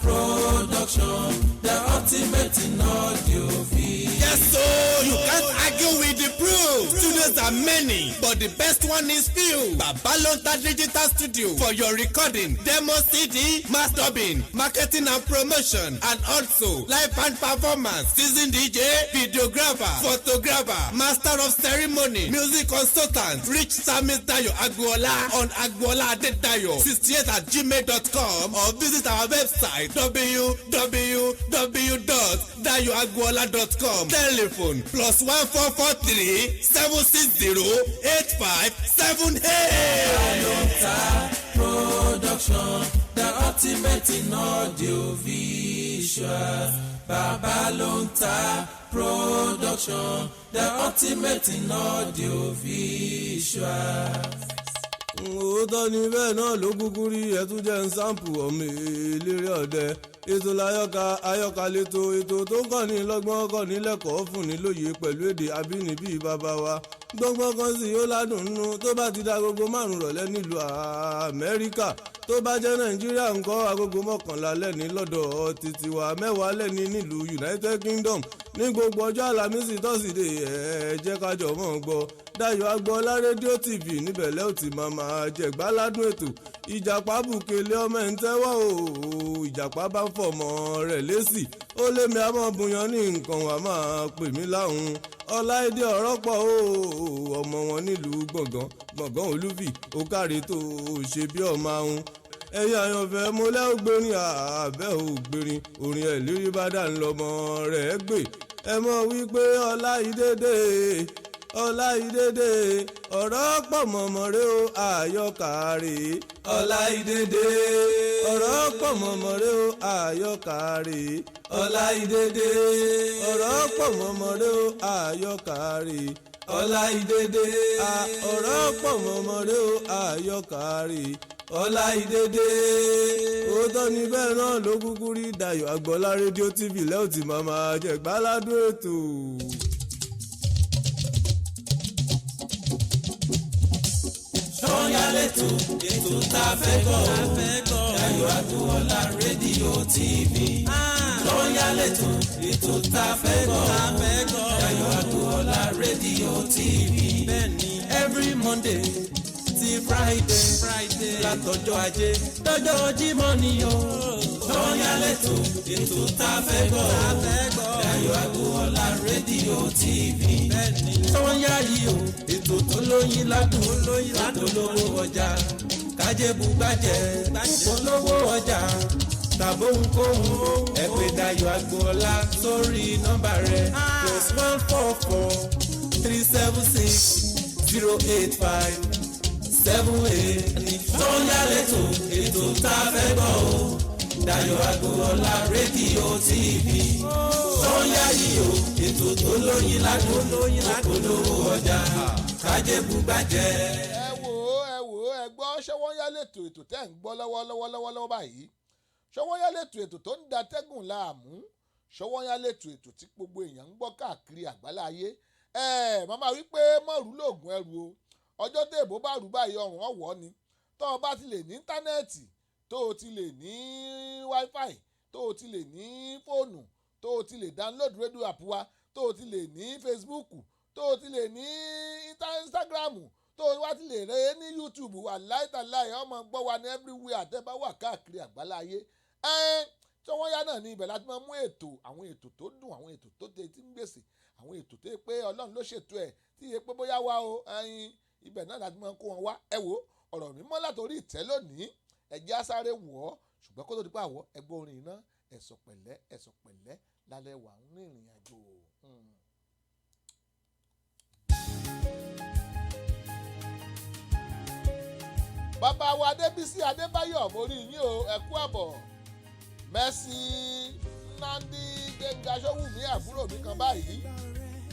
production, the ultimate in audio visual. Yes, so you can't argue with the proof. True, studios are many, but the best one is few. Babalonta Digital Studio for your recording, demo CD, mass dubbing, marketing and promotion, and also live band performance, season DJ, videographer, photographer, master of ceremony, music consultant. Reach Samis Dayo Agboola on Agboola Adedayo 68@gmail.com or visit our website www.dayoagboola.com. Telephone +1 443 760 8578. Balonta Production, the ultimate in audio visual. Babalonta Production, the ultimate in audio visual. Òótọ́ ni, bẹ́ẹ̀ náà ló kúkú rí. Ẹ tún jẹ́ ń sample ọmọ eléré ọ̀dẹ. Ètò láyọ̀ká, ayọ̀ká lẹ́tọ̀, ètò tó ń kọ́ni lọ́gbọ́n, kọ́ni lẹ́kọ̀ọ́, fún ni lóye pẹ̀lú èdè abínibí bàbá wa. Gbọ́ngbọ́n kan sì yóò ládùn nínú tó bá ti da 5:00 rọ̀lẹ́ nílùú Amẹ́ríkà. Tó bá jẹ́ Nàìjíríà ńkọ́, 11:00 lẹ́ni lọ́dọ̀ títí wa, 10:00 lẹ́ni nílùú United Kingdom. Ní gbogbo ọjọ́ Àlàmísì, Tọ́sídẹ̀ẹ́, ẹ jẹ́ ká jọ mọ́ gbọ́ Dayọ̀ Agboola Rédíò TV. Níbẹ̀ lẹ́ ò ti máa máa jẹ̀gbáládùn ètò. Ìjàpá bùkélé ọmọ ẹ̀ ń tẹ́wọ́ o, ìjàpá bá fọmọ rẹ̀ lésì, ó lémi àmọ́ bùyàn ní nǹkan wà máa pè mí láhùn. Ọláìdé ọ̀rọ̀ pọ̀ o, ọmọ wọn nílùú Gbọ̀ngàn, Gbọ̀ngàn Olúfì, ó káre tó ṣe bí ọmọ ahun. Ẹ̀yin àyànfẹ́, mo lẹ́ ògbérin àbẹ́ ògbérin orin ẹ̀ lérí bá dà ń lọ́mọ rẹ̀ gbé. Ẹ mọ̀ wípé Ọláìdédé, Ọláìdédé, ọ̀rọ̀ pọ̀ mọ̀mọ́ rẹ o, àyọkà rè. Ọláìdédé, ọ̀rọ̀ pọ̀ mọ̀mọ́ rẹ o, àyọkà rè. Ọláìdédé, ọ̀rọ̀ pọ̀ mọ̀mọ́ rẹ o, àyọkà rè. Ọláìdédé, ọ̀rọ̀ pọ̀ mọ̀mọ́ rẹ o, àyọkà rè. Ọláìdédé. Òótọ́ ni, bẹ́ẹ̀ náà ló kúkú rí. Dayọ̀ Agboola Rédíò TV lẹ́ò tí màá máa jẹ gbáládùn ètò. Sọ́yà lẹ́tọ̀, ètò tá a fẹ́ gbọ́ o. Dayọ̀ Agboola Rédíò TV. Sọ́yà lẹ́tọ̀, ètò tá a fẹ́ gbọ́ o. Dayọ̀ Agboola Rédíò TV. Bẹ́ẹ̀ni, every Monday ti Friday, látọjọ́ Ajé dọ́jọ́ Jímọ̀ ni o. Sọ́yà lẹ́tọ̀, ètò tá a fẹ́ gbọ́ o. Dayọ̀ Agboola Rédíò TV. Sọ́yà yìí o, ètò tó lóyin ládùn, polówó ọjà, kájébù gbàjẹ́, polówó ọjà tàbóhunkóhun, ẹ pè Dayọ̀ Agboola sórí nọ́mbà rẹ̀ +1 443 760 8578. Sọ́yà lẹ́tọ̀, ètò tá a fẹ́ gbọ́ o. Dayọ̀ Agboola Rédíò TV. Sọ́yà yìí o, ètò tó lóyin ládùn, polówó ọjà, kájébù gbàjẹ́. Ẹ wò ó, ẹ wò ó, ẹ gbọ́. Ṣọwọ́nyá lẹ́tọ̀, ètò tẹ́ ń gbọ́ lọ́wọ́lọ́wọ́ lọ́wọ́lọ́wọ́ báyìí. Ṣọwọ́nyá lẹ́tọ̀, ètò tó ń da tẹ́gùn láàmú. Ṣọwọ́nyá lẹ́tọ̀, ètò tí gbogbo èèyàn ń gbọ́ káàkiri àgbálá ayé. Ẹ màmá wí pé mọ̀rú lóògùn ẹrù o. Ọjọ́ tó èbó bá rú báyìí, ọrùn ọ̀wọ́ ni. Tó o bá ti lè ní íńtánẹ́ẹ̀tì, tó o ti lè ní wifi, tó o ti lè ní fóònù, tó o ti lè download radio app wa, tó o ti lè ní Facebook, tó o ti lè ní Instagram, tó o wá ti lè rẹ ní YouTube wà láìtàláì, ọmọ gbọ́ wa ní everywhere àtẹ́bá wà káàkiri àgbálá ayé. Ẹ tí wọ́n yá náà ní ibẹ̀ láti máa mú ètò, àwọn ètò tó dùn, àwọn ètò tó tẹ tí ń gbèsè, àwọn ètò tó yẹ pé Ọlọ́run ló ṣètò ẹ̀, tí yẹ pé bóyá wa o ẹyin, ibẹ̀ náà láti máa kó wọn wá. Ẹ wo ọ̀rọ̀ mímọ́ látòrí ìtẹ́ lónìí, ẹ̀jẹ̀ á sáré wọ̀ ọ́, ṣùgbọ́n kó tó di pé àwọ̀ ẹgbẹ́ orin iná, ẹ̀sọ̀ pẹ̀lẹ́, ẹ̀sọ̀ pẹ̀lẹ́ lálẹ́ wà ń rìnrìn àjò. Bàbá wa Adébísí Adébáyọ̀, mo rí yín o, ẹ kú àbọ̀. Mercy Nnamdi Gbẹ̀ngà Sówùmí, àbúrò mi kan báyìí,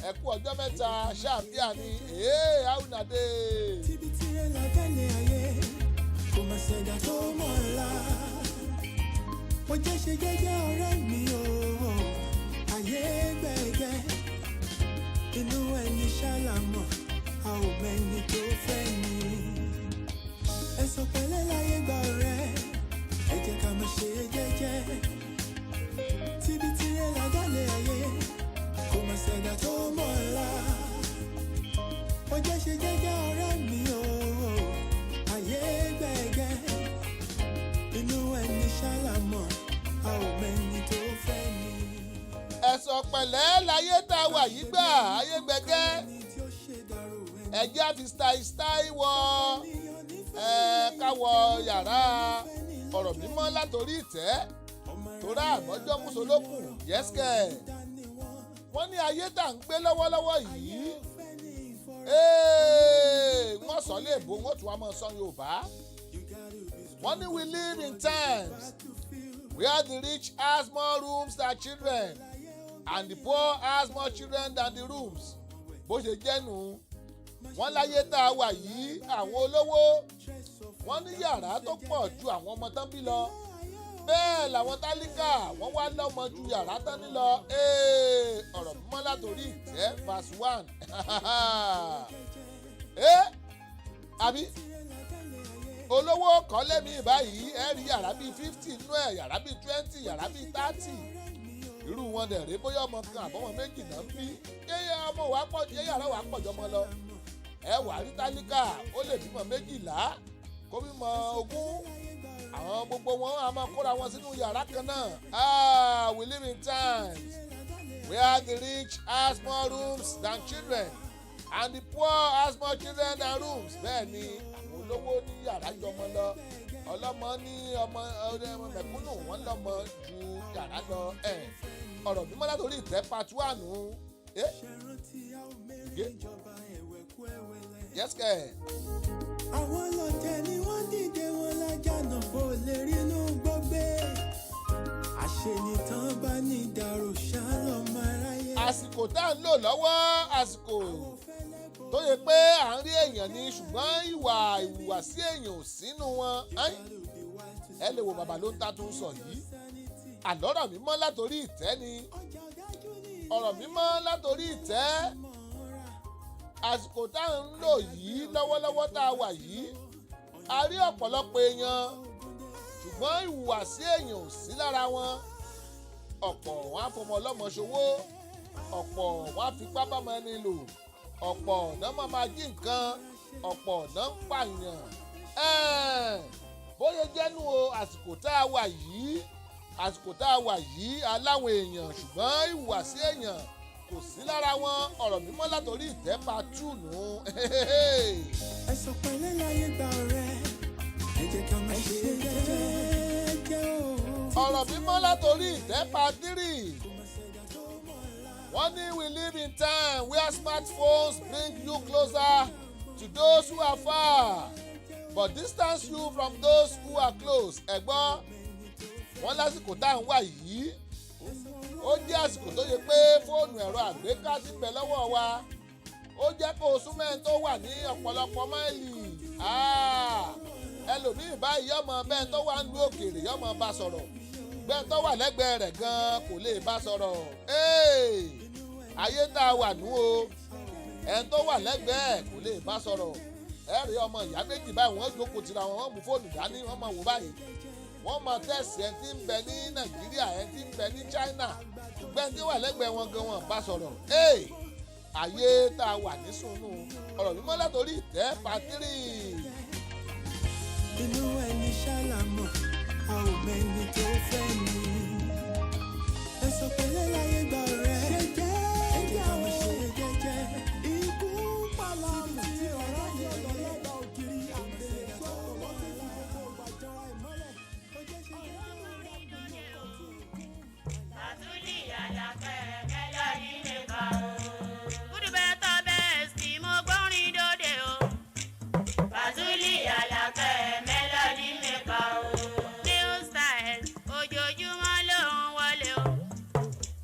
ẹ kú ọjọ́ mẹ́ta, ṣáàbíà ni ee àwùnàdé. Tíbi tí ẹ lábẹ́lẹ̀ ayé kò má ṣẹ̀dá tó mọ̀ ọ́la. Mo jẹ́ ṣe jẹ́jẹ́ ọ̀rẹ́ mi o, ayé gbẹ̀gẹ́. Inú ẹni ṣàlàmọ̀, a ò mẹ́ni tó fẹ́ ni. Ẹ̀sọ̀ pẹ̀lẹ́ láyé gba ọ̀rẹ́, ẹ jẹ́ ká máa ṣe jẹ́jẹ́. Tíbi tí ẹ lábẹ́lẹ̀ ayé kò má ṣẹ̀dá tó mọ̀ ọ́la. Ẹ̀sọ̀ pẹ̀lẹ́ láyé tá a wà yìí gbà, ayé gbẹgẹ́. Ẹ̀jẹ̀ àfi style style wọ ẹ̀ ká wọ yàrá ọ̀rọ̀ mímọ́ látòrí ìtẹ́ torá àmọ́jọ́ mùsùlùkùn yẹ́sìkẹ̀. Wọ́n ní ayé tá à ń gbé lọ́wọ́lọ́wọ́ yìí, wọ́n sọ léèbó, wọ́n tún wá mọ́ sọ Yorùbá. Wọ́n ní we live in times where the rich has more rooms than children and the poor has more children than the rooms. Bó ṣe jẹ́nu, wọ́n láyé tá a wà yìí, àwọn olówó wọ́n ní yàrá tó pọ̀ ju àwọn ọmọ tán bí lọ, bẹ́ẹ̀ làwọn tálíkà wọ́n wá lọ́mọ ju yàrá tán ní lọ. Ọ̀rọ̀ mímọ́ látòrí ìtẹ́ verse 1. Àbí olówó kọ́lé mi báyìí, ẹ rí yàrá bíi 50 nínú ẹ̀, yàrá bíi 20, yàrá bíi 30. Irú wọn dẹ̀ rí bóyá ọmọ kan àbọ̀mọ méjì náà ń bí, yéyé ọmọ wa pọ̀, yé yàrá wa pọ̀ jọmọ lọ. Ẹ wà rí tálíkà ó lè bímọ 12 kó bímọ 20, àwọn gbogbo wọn a máa kóra wọn sínú yàrá kan náà. Ah, we live in times where the rich has more rooms than children and the poor has more children than rooms. Bẹ́ẹ̀ ni àwọn olówó ní yàrá jọmọ lọ, ọlọ́mọ ní ọmọ mẹ̀kúnnù wọn lọ́mọ ju yàrá lọ. Ọ̀rọ̀ mímọ́ látòrí ìtẹ́ part 1. Yes kẹ́. Àwọn ọlọ́tẹ̀ ni wọ́n dìde wọn lájà náà kò lè rínú gbọ́gbé. Àṣenìtàn bá ní ìdàrú ṣálọ́mọ aráyé. Àsìkò tá à ń lò lọ́wọ́, àsìkò tó yẹ pé à ń rí èèyàn ni, ṣùgbọ́n ìwà ìhùwàsí èèyàn ò sínú wọn. Ẹ lè wo bàbá ló ń ta tó ń sọ yìí. Àlọ́rọ̀ mímọ́ látòrí ìtẹ́ ni. Ọ̀rọ̀ mímọ́ látòrí ìtẹ́. Àsìkò tá à ń lò yìí lọ́wọ́lọ́wọ́ tá a wà yìí, a rí ọ̀pọ̀lọpọ̀ èèyàn ṣùgbọ́n ìhùwàsí èèyàn ò sí lára wọn. Ọ̀pọ̀ wọn á fọmọ ọlọ́mọ ṣòwò, ọ̀pọ̀ wọn á fipá bámọ ẹni lò, ọ̀pọ̀ náà máa máa jí nǹkan, ọ̀pọ̀ náà ń pààyàn. Bóyá jẹ́nu o, àsìkò tá a wà yìí, àsìkò tá a wà yìí, aláwọn èèyàn ṣùgbọ́n ìhùwàsí èèyàn kò sí lára wọn. Ọ̀rọ̀ mímọ́ látòrí ìtẹ́ pa túnú. Ẹ̀sọ̀ pẹ̀lẹ́ láyé gba ọ̀rẹ́, ẹ jẹ́ ká máa ṣe jẹ́jẹ́ o. Ọ̀rọ̀ mímọ́ látòrí ìtẹ́ pa 3. Wọ́n ní we live in time where smartphones bring you closer to those who are far but distance you from those who are close. Ẹ̀gbọ́n, wọ́n lásìkò tá à ń wà yìí, ó jẹ́ àsìkò tó yẹ pé fóònù ẹ̀rọ àgbéká ti ń bẹ lọ́wọ́ wa, ó jẹ́ kó o súnmọ́ ẹni tó wà ní ọ̀pọ̀lọpọ̀ máìlì. Ẹlòmíì báyìí yọmọ bẹ́ẹ̀ tó wà ń lu òkèèrè yọmọ bá sọ̀rọ̀, bẹ́ẹ̀ tó wà lẹ́gbẹ̀ẹ́ rẹ̀ gan-an kò lè bá sọ̀rọ̀. Ayé tá a wà nú o, ẹni tó wà lẹ́gbẹ̀ẹ́ kò lè bá sọ̀rọ̀. Ẹ rí ọmọ ìyá méjì báyìí, wọ́n jókòó tira wọn, wọ́n mú fóònù dání, wọ́n máa wò báyìí, wọ́n máa tẹ̀sí ẹni tí ń bẹ ní Nàìjíríà, ẹni tí ń bẹ ní China, ṣùgbọ́n ẹni tí wà lẹ́gbẹ̀ẹ́ wọn gan wọn bá sọ̀rọ̀. Ayé tá a wà ní sùnú. Ọ̀rọ̀ mímọ́ látòrí ìtẹ́ pàtírì. Inú ẹni ṣàlámọ̀, a ò mẹ́ni tó fẹ́ ni. Ẹ̀sọ̀ pẹ̀lẹ́ láyé gba ọ̀rẹ́. Ṣe jẹ́jẹ́ o, ṣe jẹ́jẹ́. Ikú pàlàmù tí ọ̀rá yẹ lọ́lọ́dọ̀ ògiri àgbẹ̀ tó wọ́n ti fi gbogbo ìgbàjọra ìmọ́lẹ̀. Ó jẹ́ ṣe jẹ́jẹ́. Good better best mo gbọ́rin dóde o. Fàtúlì Àlàkẹ́ mélòdì mẹ́ka o. New style ojoojúmọ́ ló ń wọlé o.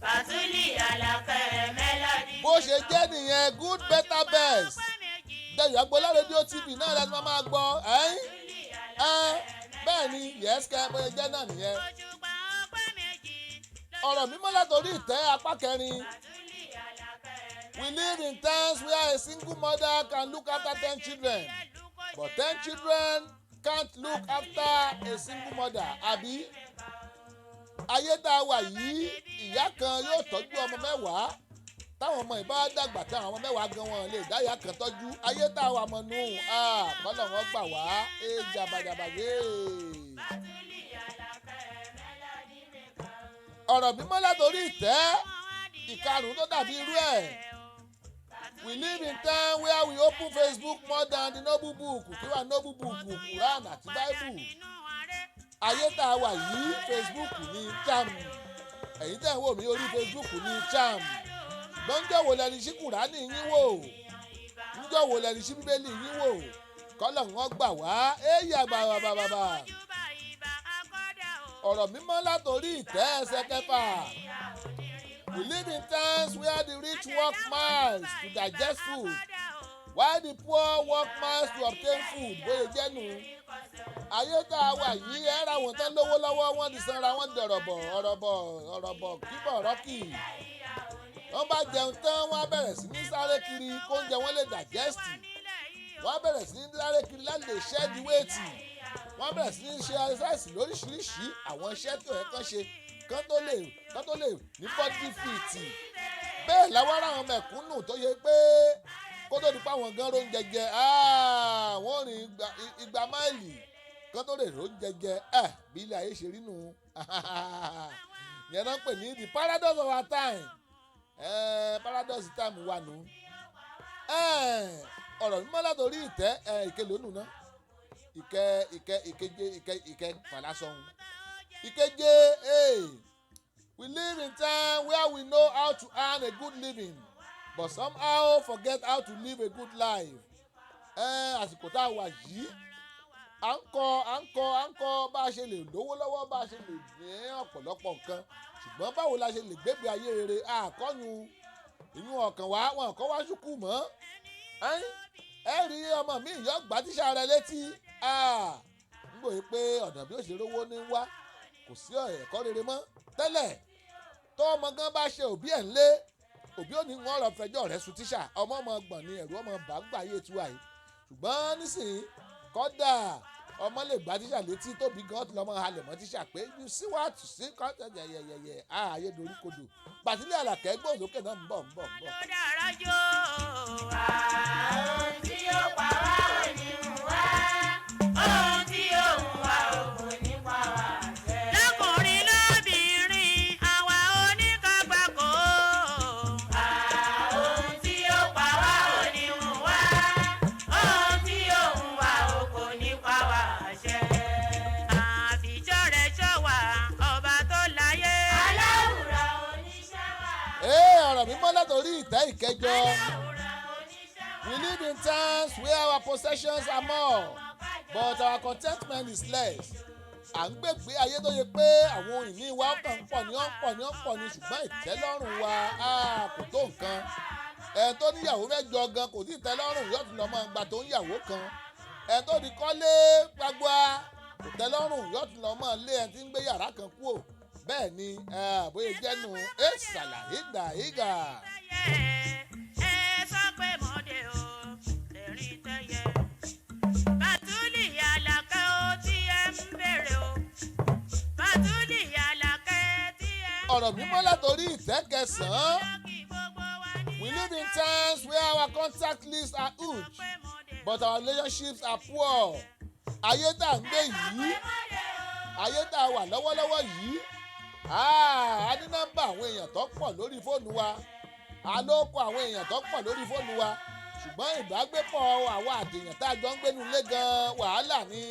Fàtúlì Àlàkẹ́ mélòdì. Bó ṣe jẹ́ nìyẹn, good better best. Dayọ̀ Agboola rédíò TV náà lẹ́nu máa gbọ́. Bẹ́ẹ̀ ni yẹ́sìkẹ́, bó ṣe jẹ́ náà nìyẹn. Ọ̀rọ̀ mímọ́ látòrí ìtẹ́ apá kẹrin. We live in times where a single mother can look after 10 children, but 10 children can't look after a single mother. Àbí ayé tá a wà yìí, ìyá kan yóò tọ́jú ọmọ 10, táwọn ọmọ ìbá dàgbà tán àwọn 10 gan wọn lè dá ìyá kan tọ́jú. Ayé tá a wà mọ̀ nù, kọ́lọ̀ wọn gbà wá, ẹ jàbàjàbà yé. Ọ̀rọ̀ mímọ́ látòrí ìtẹ́ Ìkarùn-ún tó dàbí irú ẹ̀, we live in time where we open Facebook more than the noble book. Kí wàá noble book? Quran àti Bible. Ayé tá a wà yìí, Facebook ní charm. Ẹ̀yin tẹ̀ ń wò mí orí Facebook ní charm, ṣùgbọ́n ńjọ́ wo lẹni sí Kùránì yín wò? Ńjọ́ wo lẹni sí Bíbélì yín wò? Kọ́lọ̀ ń gbà wá. Éyà bàbà bàbà, ọ̀rọ̀ mímọ́ látòrí ìtẹ́, ẹsẹ̀ kẹfà. We live in times where the rich walk miles to digest food, while the poor walk miles to obtain food. Bóyá jẹ́nu ayé tá a wà yìí, ẹ ra wọn tán lówó lọ́wọ́, wọ́n ti sanra, wọ́n di ọ̀rọ̀bọ̀ ọ̀rọ̀bọ̀ ọ̀rọ̀bọ̀ kíbọ̀ rọ́kì. Wọ́n bá jẹun tán, wọ́n á bẹ̀rẹ̀ sí ní sáré kiri kóúnjẹ wọn lè digest. Wọ́n á bẹ̀rẹ̀ sí ní sáré kiri láti lè shed weight. Wọ́n á bẹ̀rẹ̀ sí ní ṣe exercise lóríṣiríṣi, àwọn iṣẹ́ tó yẹ kán ṣe kán tó lè ní body fit. Bẹ́ẹ̀ làwọn ará àwọn mẹ̀kúnnù tó yẹ pé kó tó di pa àwọn gan róúnjẹ jẹ, wọ́n rìn 200 máìlì kán tó lè róúnjẹ jẹ. Ẹ̀ bí ilé ayé ṣe rí nù yẹn náà ń pè ní the paradox of our time. Paradox time wà nù. Ọ̀rọ̀ mímọ́ látòrí ìtẹ́, ìke lónìí ná, ìkẹ ìkẹ ìkeje, ìkẹ ìkẹ fàlásọ̀hún, ìkeje. We live in time where we know how to earn a good living but somehow forget how to live a good life. Àsìkò tá a wà yìí, à ń kọ à ń kọ à ń kọ bá a ṣe lè lówó lọ́wọ́, bá a ṣe lè ní ọ̀pọ̀lọpọ̀ nǹkan, ṣùgbọ́n báwo la ṣe lè gbégbé ayé rere, àkọ́yún ìyún ọkàn wa wọn kọ́ wá ṣùkú mọ́. Ẹ rí ọmọ mi yọ gbá tíṣà rẹ létí, ń gbòye pé ọ̀nà bí ó ṣe rówó ní wá, kò sí ẹ̀kọ́ rere mọ́. Tẹ́lẹ̀, tó ọmọ gan bá ṣe òbí ẹ̀ ńlé, òbí ò ní wọn lọ fẹjọ́ rẹ̀ sùn tíṣà, ọmọ ọmọ gbọ̀n ni, ẹ̀rù ọmọ bá ń gbà ayé tiwa yìí. Ṣùgbọ́n nísìnyí, kọ́dà ọmọ lè gbá tíṣà létí, tóbi gan ti lọ́mọ halẹ̀ mọ́ tíṣà pé you see what you see, kọ́ yẹ̀yẹ̀yẹ̀. Ayé dorí kodò. Pàtílẹ̀ Àlàkẹ́, gbòòsókè náà, ń bọ̀, ń bọ̀, ń bọ̀. Ló dára jò. Ohun tí ó pa wá ò ní mú wá. Ohun tí ó mú wá ò kò ní pa wá jẹ́. Lọ́kùnrin lóbìnrin, àwa oníkàgbàkó. Ohun tí ó pa wá ò ní mú wá. Ohun tí ó mú wá ò kò ní pa wá jẹ́. Àfijọ́ rẹ̀ ṣọ́ wa, ọba tó láyé. Aláwùrọ̀ oníṣẹ́ wa. Ee, ọ̀rọ̀ mímọ́ látòrí ìtẹ́, ìkẹjọ. Aláwùrọ̀ oníṣẹ́ wa. We live in times where our possessions are more, but our contentment is less. À ń gbègbè ayé tó yẹ pé àwọn ohun ìní wa kàn ń pọ̀ ní, ó ń pọ̀ ní, ó ń pọ̀ ní, ṣùgbọ́n ìtẹ́lọ́rùn wa kò tó nǹkan. Ẹ̀ tó níyàwó mẹ́jọ gan kò tí ì tẹ́lọ́rùn, yóò tún lọ mọ́ gba tó ń yàwó kan. Ẹ̀ tó di kọ́lé gbagba kò tẹ́lọ́rùn, yóò tún lọ mọ́ lé ẹ̀ tí ń gbé yàrá kan kúò. Bẹ́ẹ̀ ni bóyá jẹ́nu ẹ̀ ṣàlàyé gbà ìgbà. Ẹ sọ pé mọ́dé o, ẹ̀rín tẹ́yẹ. Bàtúlì Àlàkẹ́ o tí ẹ ń bèrè o. Bàtúlì Àlàkẹ́ tí ẹ ń Ọ̀rọ̀ mímọ́ látòrí ìtẹ́ kẹsàn-án. kí gbogbo wa ní We live in times where our contact lists are huge, but our relationships are poor. Ayé tá à ń gbé yìí, ayé tá a wà lọ́wọ́lọ́wọ́ yìí, a ní nọ́mbà àwọn èèyàn tó pọ̀ lórí fóònù wa, a ló kọ àwọn èèyàn tó pọ̀ lórí fóònù wa, ṣùgbọ́n ìbágbépọ̀ àwa àtèèyàn tá a jọ ń gbénu ilé gan, wàhálà ni.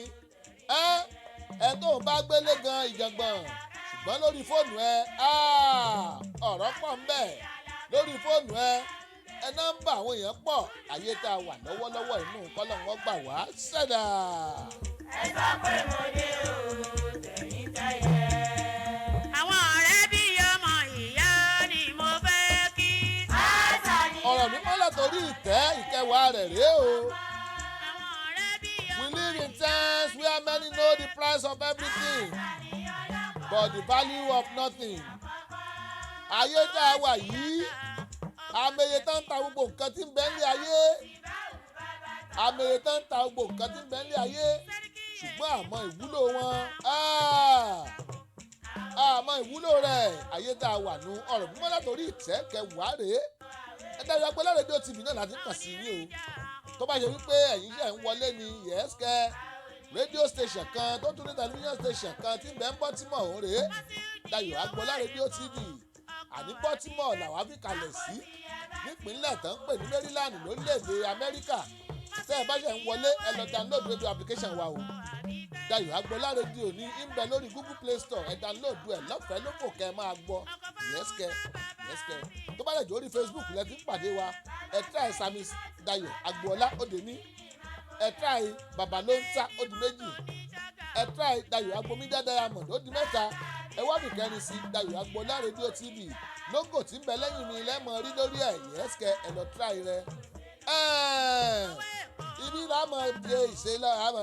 Ẹ ẹ tó ń bá gbélé gan, ìjàngbọ̀n, ṣùgbọ́n lórí fóònù ẹ, ọ̀rọ̀ pọ̀ ń bẹ lórí fóònù ẹ. Ẹ nọ́mbà àwọn èèyàn pọ̀. Ayé tá a wà lọ́wọ́lọ́wọ́ inú, kọ́lọ́ wọn gbà wá ṣẹ̀dá. Ẹ sọ pé mo dé o, tẹ̀yìn tẹ́yẹ. Àwọn ọ̀rẹ́ bí ọmọ ìyá ni mo fẹ́ kí. Àṣà ni Ọ̀rọ̀ mímọ́ látòrí ìtẹ́, ìkẹwàá rẹ̀ rèé o. Àwọn ọ̀rẹ́ bí We ọmọ live in times where many know the price of everything but the value of nothing. Ayé tá a wà yìí, àmọye tó ń ta gbogbo nǹkan tí ń bẹ ní ayé, àmọye tó ń ta gbogbo nǹkan tí ń bẹ ní ayé, ṣùgbọ́n àmọ́ ìwúlò wọn, àmọ́ ìwúlò rẹ̀. Ayé tá a wà nù. Ọ̀rọ̀ mímọ́ látòrí ìtẹ́ kẹwàá rèé. Ẹ dájú pé Rédíò TV náà láti kàn sí yín o. Tó bá ṣe wípé ẹ̀yin ṣe ń wọlé ni, yẹ́sìkẹ́ rédíò station kan tó tún ní tẹlifíṣàn station kan tí ń bẹ ń bọ́ tí mọ̀ òun rèé, Dayọ̀ Agboola Rédíò TV. Àní Baltimore làwa fi kalẹ̀ sí, nípínlẹ̀ tó ń pè ní Maryland, lórílẹ̀‐èdè Amẹ́ríkà. Tẹ́ ẹ bá ṣe ń wọlé, ẹ lọ download radio application wa o. Dayọ̀ Agboola rédíò ní ń bẹ lórí Google Play Store. Ẹ download ẹ lọ́fẹ̀ẹ́ lófò, kẹ́ ẹ máa gbọ́. Yẹ́sìkẹ́ yẹ́sìkẹ́. Tó bá lè jẹ́ orí Facebook lẹ ti ń pàdé wa, ẹ try Sami Dayọ̀ Agboola, ó dé ní. Ẹ try Bàbá ló ń ta, ó di méjì. Ẹ try Dayọ̀ Agbomídá Diamond, ó di mẹ́ta. Ẹ wá bìkẹ́rin sí Dayọ̀ Agboola rédíò TV, logo tí ń bẹ lẹ́yìn mi lẹ́mọ̀ rí lórí ẹ̀. Yẹ́sìkẹ́, ẹ lọ try rẹ. Ibi láàmú ṣe ìṣe láàmú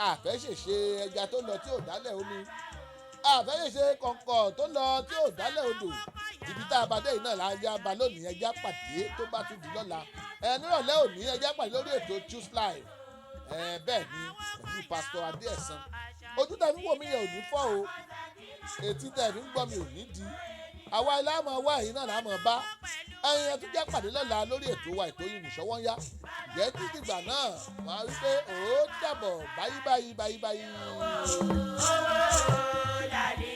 àfẹ́ṣèṣe ẹja tó lọ tí ò dálẹ̀ omi, àfẹ́ṣèṣe kọ̀ǹkọ̀ tó lọ tí ò dálẹ̀ odò. Ibi tá a bá dé yìí náà la yá ba lónìí. Ẹja pàdé tó bá tún di lọ́la. Ẹ nírọ̀lẹ́ òní, ẹja pàdé lórí ètò Choose Life. Ẹ bẹ́ẹ̀ ni, pẹ̀lú Pásítọ̀ Adéẹ̀sán. Ojú tẹ̀ fi ń wò mí yẹn ò ní fọ́ o, etí tẹ̀ fi ń gbọ́ mi ò ní di. Àwa ilé àmọ́ wá yìí náà láàmọ́ bá ẹyin. Ẹ tún jẹ́ pàdé lọ́la lórí ètò wa, ètò yìí, nìṣọ́wọ́ ń yá. Jẹ́ títí gbà náà, wọ́n á wí pé ó dàbọ̀. Báyìí báyìí báyìí báyìí. Owó làlẹ́.